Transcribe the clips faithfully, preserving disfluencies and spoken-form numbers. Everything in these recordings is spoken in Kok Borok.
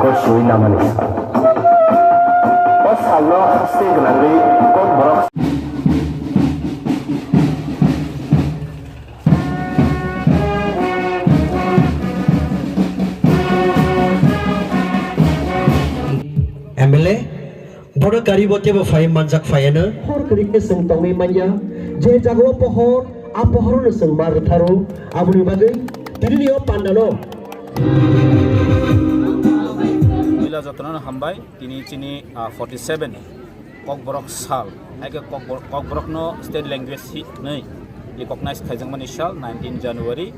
Sui namani sal. O salno haste gwnangwi Kokborok M L A, bono karibo tebo phai manjak phaiano. Hor kwrwi khe chwng tongwi manya, je jagao pohor, a pohorono chwng ma rwtharo, aboni bagwi tinini o pandano. Puila jotono hambai, tini chini, ah, forty seven Kokborok sal, hai khe Kokbor-, Kokborokno state language hinwi recognize khaijakmani sal nineteen January,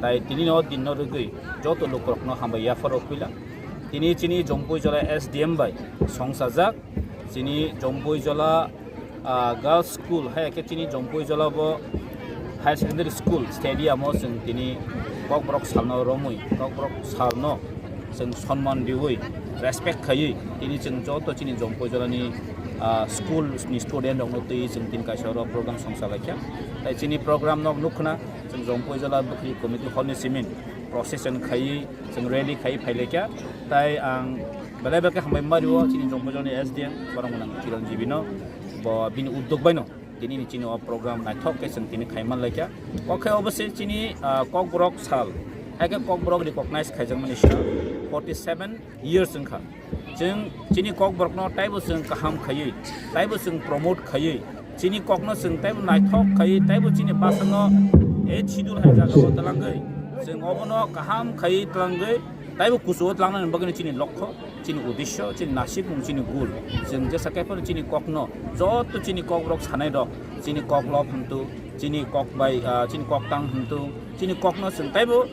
tai tinino dinno rwgwi joto lukurokno hambai yapharo puila. Tini chini Jompuijola S D M bai songchajak, chini Jompuijola, ah, Girls School, hai khe chini Jompuijola bo Higher Secondary School stadium o chwng tini Kokborok salno romwi, Kokborok salno chwng sonman riwi, respect khaiwi, tini chwng joto chini Jompuijolani, ah, school ni student rokno twi chwng tini kaisa oro program songchalaikha. Tai chini program no nukkhna chwng Jompuijola Bwkhri Committee horni simin procession khaiwi, chwng rally khai phailaikha. Tai ang belai belai khe hambai mario chini Jompuijolani S D M borok gwnang Kiran G B no, bo bini uddog bai no tini ni chini o program naithok khe chwng tini khai manlaikha. O khe obose chini, ah, Kokborok sal, hai khe Kokborok recognize khaijakmani sal forty seven years wngkha. Chwng chini Kokborokno taibo chwng kaham khaiwi, taibo chwng promote khaiwi, chini kokno chwng taibo naithok khaiwi, taibo chini bwsano eighth schedule hai jagao twlangwi, chwng obono kaham khaiwi twlangwi, taibo kuchugo twlangnani bagwino chini lokho, chini uddesho, chini nasikmung, chini goal. Chwng jesa khe phano chini kokno, joto chini Kokborok sanai rok, chini kok love hwntu, chini kok bai, ah, chini kok tang hwntu, chini kokno chwng taibo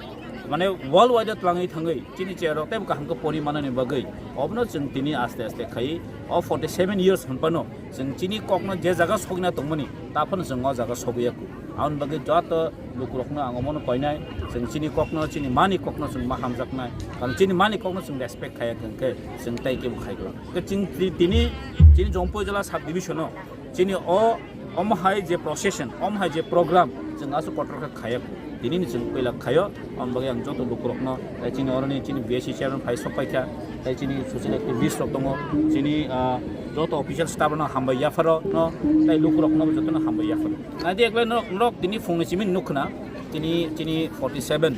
mane world wide o twlangwi thangwi chini chair rok teibo kaham khe pori manani bagwi obono chwng tini aste aste khai o forty seven years hwnphano chwng chini kokno je jaga sogina tongmani ta phano chwng o jaga sogwi ya kho. Aboni bagwi joto lukurokno ang omono koinai, chwng chini kokno, chini mani kokno chwng ma hamjaknai, karon chini mani kokno chwng respect khaiya hwnkhe chwng tei kebo khai glak. Hwnkhe chwng ti-, tini chini Jompuijala sub division o chini o, omo hai je procession, omo hai je program, chwng aswk kotor khe khaiya kho. Tini ni chwng puila khaio, aboni bagwi ang joto lukurokno, tei chini oroni chini B S C chairman phai sok paikha, tei chini social activist rok tongo, chini, ah, joto official staff rokno hambai yapharo no, tei lukurokno jotono hambai yapharo. Naidi ekle norok, norok tini phungni simi nukkhna, tini chini forty seven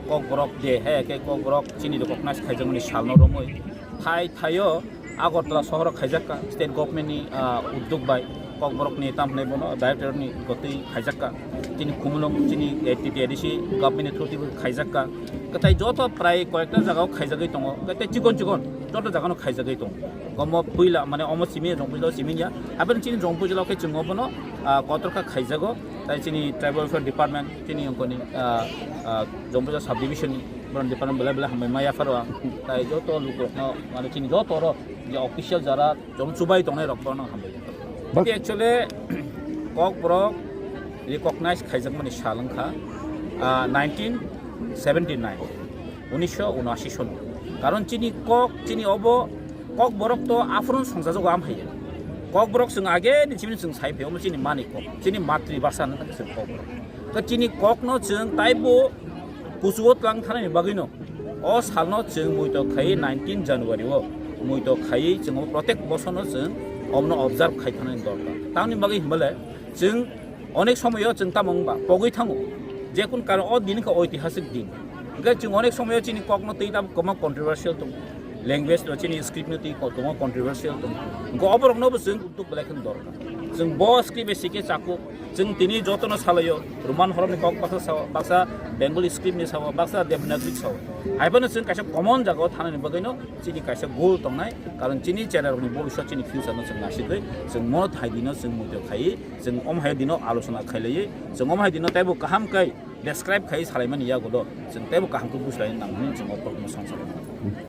Kokborok day, hai khe Kokborok chini recognize khaijakmani salno romwi. Thai thaio Agartala sohoro khaijakka state government ni, ah, uddog bai Kokborok ni tamhinai bono director ni gotwi khaijakka. Chini Khumulwng chini A T T A D C government ni through twi bo khaijakka. Kwtai joto prai koyekta jagao khaijagwi tongo. Kwtai chikon chikon joto jagano khaijagwi tongo. Omo puila mane omo simi Jompuijala simi ya. Aboni chini Jompuijala khe chwng obono, ah, kotor kha khaijago. Tai chini tribal welfare department, chini yongkoni, ah, ah, Jompuijala sub division ni borok department belai belai hambai ma yapharo ang. Tai joto lukurokno, mane chini joto oro je official jara jom chubai tongnai rok bono hambai. Bak- Actually, Kokborok recognize khaijakmani sal wngkha, ah, nineteen seventy nine, unisho unashi sono. Karon chini kok, chini obo Kokborok to aphuru songchajago am hai. Kokborok chwng age ni chini chwng sai phaio, omo chini mani kok, chini matri bhasha no chwng Kokborok. To chini kokno chwng taibo kuchugo twlang thanani bagwino o salno chwng muito khai nineteen January o muito khai chwng o protek bosorno chwng omno observe khai thanani dorkar. Tamni bagwi himale chwng onek somoyo chwng tamo wngba pogwi thango, je kun karon o din khe oitihasik din. Hwnkhe chwng onek somoyo chini kokno twi tamo kwbangma controversial tongo, language no chini script no twi kwbangma controversial tongo. Hwnkhe oborokno bo chwng uddog belai kheno dorkar. Chwng bo script bai sikhe chakuk, chwng tini jotono salaio, Roman horokni kok baksa sao, baksa Bengali script ni sao, baksa Devanagari sao. Hai phano chwng kaisa common jagao thanani bagwino chini kaisa goal tongnai, karon chini chera rokni bobiswt chini future no chwng nasigwi, chwng mono thai dino chwng muito khai, chwng om hai dino alochona khailaiwi, chwng om hai dino teibo kaham khe describe khai salaimani yagulo, chwng teibo kaham khe bujlai nang hwnwi chwng o kokno songsa.